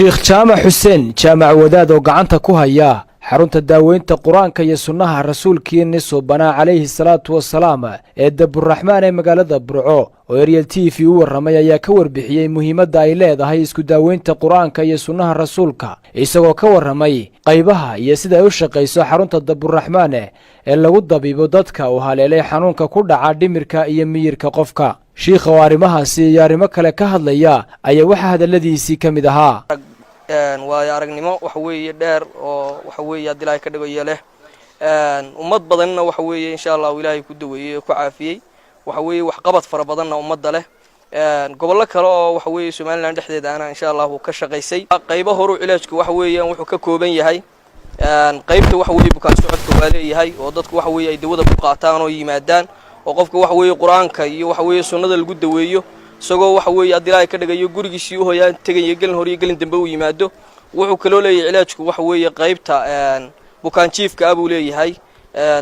Sheekh Jaamac Xuseen Jaamac Wadaad oo gacanta ku haya xarunta daaweynta Qur-aanka iyo sunnaha rasuulkiini suubanaa calayhi salaatu wasalaam ee Daburaxmaan ee magaalada Burco oo Eryel TV u warramay ayaa ka warbixiyey muhiimadda ay leedahay isku daaweynta Qur-aanka iyo sunnaha rasuulka, isagoo ka warramay qaybaha iyo sida ay u shaqayso xarunta Daburaxmaan ee lagu dabiibo dadka uu haleelay xanuunka ku dhaca dhimirka iyo miyirka qofka. Shiikha oo arrimahaasi iyo arrimo kale ka hadlaya ayaa waxaa hadalladiisii ka mid ahaa: Waayo aragnimo waxa weeye dheer oo waxa weeye haddii Ilaahay ka dhigayo leh ummad badanna waxa weeye insha Allahu Ilaahay ku daweeyey oo ku caafiyey, waxa weeye waxqabad fara badanna ummadda leh, gobollo kale oo waxa weeye Somaliland dhexdeeda ana insha Allahu ka shaqaysay. Qaybo horu cilaajku waxa weeyaan wuxuu ka kooban yahay qaybta waxa weeye bukaan socodka waa leeyahay, oo dadku waxa weeye ay dawada ku qaataan oo yimaadaan, oo qofka waxa weeye Qur-aanka iyo waxa weeye sunnada lagu daweeyo, isagoo waxa weeye haddii Ilaahay ka dhigayo gurigiisii u hoyaan tegaya, gelin hore iyo gelin dambe uu yimaado. Wuxuu kaloo leeyahay cilaajku waxa weeye qaybta bukaan jiifka ah buu leeyahay.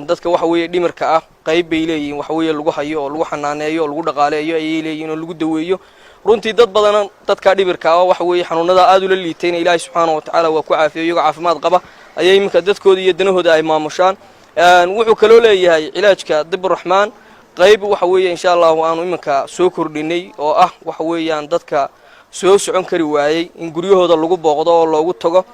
Dadka waxa weeye dhimirka ah qayb bay leeyihiin waxa weeye lagu hayo oo lagu xanaaneeyo oo lagu dhaqaaleeyo ayay leeyihiin oo lagu daweeyo. Runtii dad badana dadka dhimirka ah waxa weeye xanuunada aad ula liitayna Ilaahay subxaana wa tacaala waa ku caafiyo, iyagoo caafimaad qaba ayay iminka dadkooda iyo danahooda ay maamushaan. Wuxuu kaloo leeyahay cilaajka Diburaxmaan qayb waxa weeye insha Allahu aanu iminka soo kordhinay oo ah waxa weeyaan dadka soo socon kari waayey in guryahooda lagu booqdo oo loogu tago,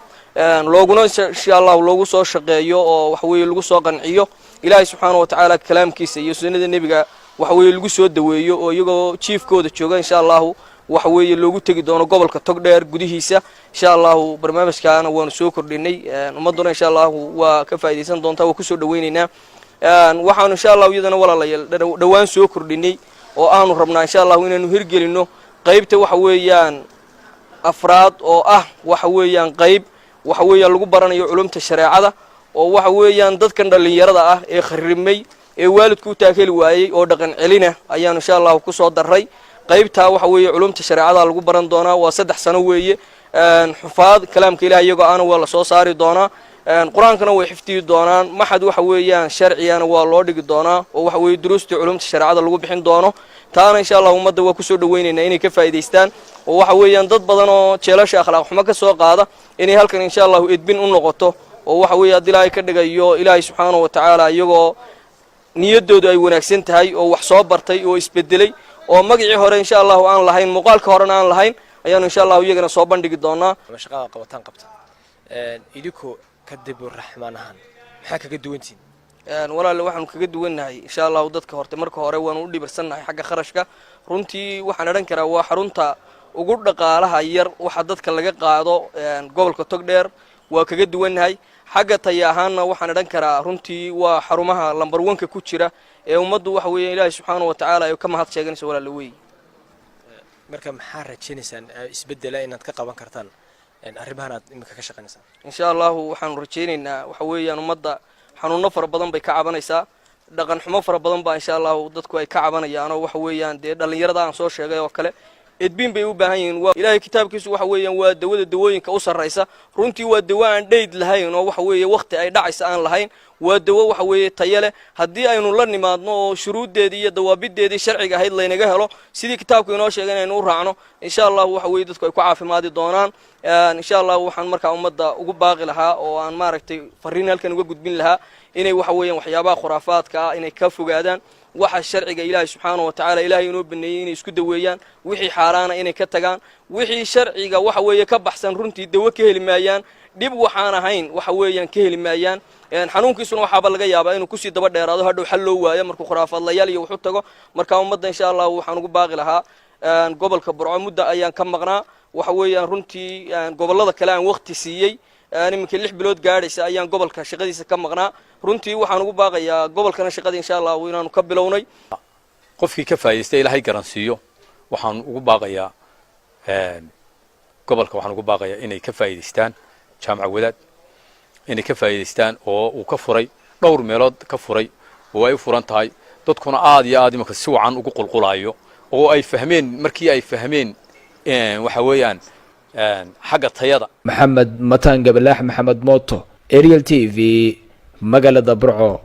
looguna insha Allahu loogu soo shaqeeyo oo waxa weeye lagu soo qanciyo, Ilaahay subxaana wa tacaala kalaamkiisa iyo sunnada Nebiga waxa weeye lagu soo daweeyo, oo iyagoo jiifkooda jooga insha Allahu waxa weeye loogu tegi doono gobolka Togdheer gudihiisa insha Allahu. Barnaamijkaana waanu soo kordhinay, ummadduna insha Allahu waa ka faa'iidaysan doontaa, waa kusoo dhaweynaynaa. Waxaanu insha Allahu iyadana, walaalayaal, dhowaan soo kordhinay oo aanu rabnaa insha Allahu inaanu hirgelinno qaybta waxa weeyaan afraad, oo ah waxa weeyaan qayb waxa weeyaan lagu baranayo culumta shareecada, oo waxa weeyaan dadkan dhallinyarada ah ee kharrimay ee waalidku u taakeli waayey oo dhaqan celina ayaanu insha Allahu kusoo darray. Qaybtaa waxa weeye culumta shareecada lagu baran doonaa, waa 3 sano weeye. Xufaad kalaamka Ilaah iyagoo ana waa lasoo saari doonaa, Qur-aankana way xifdiyi doonaan, maxad waxa weeyaan sharcigana waa loo dhigi doonaa, oo waxa weeye duruustii culumta shareecada lagu bixin doono. Taana insha Allah ummadda waa kusoo dhaweynaynaa inay ka faa'iidaystaan, oo waxa weeyaan dad badan oo jeelasha akhlaaq xumo ka soo qaada inay halkan insha Allahu edbin u noqoto, oo waxa weeye haddii Ilaahay ka dhigayo Ilaahay subxaanahu wa tacaala iyagoo niyaddoodu ay wanaagsan tahay oo wax soo bartay oo isbedelay oo magacii hore insha Allahu aan lahayn, muuqaalka horena aan lahayn, ayaanu insha Allahu iyagana soo bandhigi doonaa. Shaqada qabataan qabta idinku ka Diburaxmaan ahaan maxaa kaga duwantihin? Walaale, waxaanu kaga duwannahay insha Allahu dadka horte marka hore waanu u dhibirsannahay xagga kharashka. Runtii waxaan odhan karaa waa xarunta ugu dhaqaalaha yar waxa dadka laga qaado gobolka Togdheer. Waa kaga duwannahay xagga taya ahaanna. Waxaan odhan karaa runtii waa xarumaha number one-ka ku jira ee ummaddu waxa weeya Ilaahay subxaana wa tacaala ay ka mahad sheeganayso, walaala wey. Marka maxaa rajaynaysaan isbedela inaad ka qaban kartaan arrimahan aad iminka ka shaqaynaysaan? Insha Allahu waxaanu rajaynaynaa waxa weeyaan ummadda xanuuno fara badan bay ka cabanaysaa, dhaqan xumo fara badan baa insha Allahu dadku ay ka cabanayaan, oo waxa weeyaan dee dhallinyarada aan soo sheegay oo kale edbiin bay u baahan yihiin. Ilaahay kitaabkiisu waxa weeyaan waa dawada dawooyinka u sarraysa. Runtii waa dawo aan dheyd lahayn oo waxa weeye wakhti ay dhacaysa aan lahayn. Waa dawo waxa weeye tayo leh haddii aynu la nimaadno oo shuruuddeedii iyo dawaabideedii sharciga ahayd laynaga helo, sidii kitaabku inoo sheegay inaynu u raacno, insha Allahu waxa weeye dadku ay ku caafimaadi doonaan insha Allahu. Waxaan markaa ummadda ugu baaqi lahaa oo aan maaragtay fariin halkan uga gudbin lahaa inay waxa weeyaan waxyaabaha khuraafaadka ah inay ka fogaadaan, waxa sharciga Ilaahay subxaana wa tacaala Ilaahay inoo baneeyey inay isku daweeyaan, wixii xaaraana inay ka tagaan. Wixii sharciga waxa weeye ka baxsan runtii dawo ka heli maayaan, dhib waxaan ahayn waxa weeyaan ka heli maayaan. Xanuunkiisuna waxaaba laga yaabaa inuu kusii daba dheeraado, hadhow xal loo waayo markuu khuraafaadlayaal iyo waxu tago. Marka ummadda insha Allahu waxaan ugu baaqi lahaa, gobolka Burco muddo ayaan ka maqnaa, waxa weeyaan runtii gobollada kale aan wakti siiyey, iminka 6 bilood gaadhaysa ayaan gobolka shaqadiisa ka maqnaa. Runtii waxaan ugu baaqayaa gobolkana shaqada insha Allahu inaanu ka bilownay. Qofkii ka faa'idaystay Ilaahay garansiiyo. Waxaan ugu baaqayaa gobolka, waxaan ugu baaqayaa inay ka faa'idaystaan Jaamaca Wadaad, inay ka faa'idaystaan oo uu ka furay dhowr meelood ka furay oo ay u furan tahay, dadkuna aad iyo aad imanka si wacan ugu qulqulaayo oo ay fahmeen, markii ay fahmeen waxa weeyaan xagga tayada. Maxamed Mataan Gabalaax, Maxamed Mooto, Ariel TV, magaalada Burco.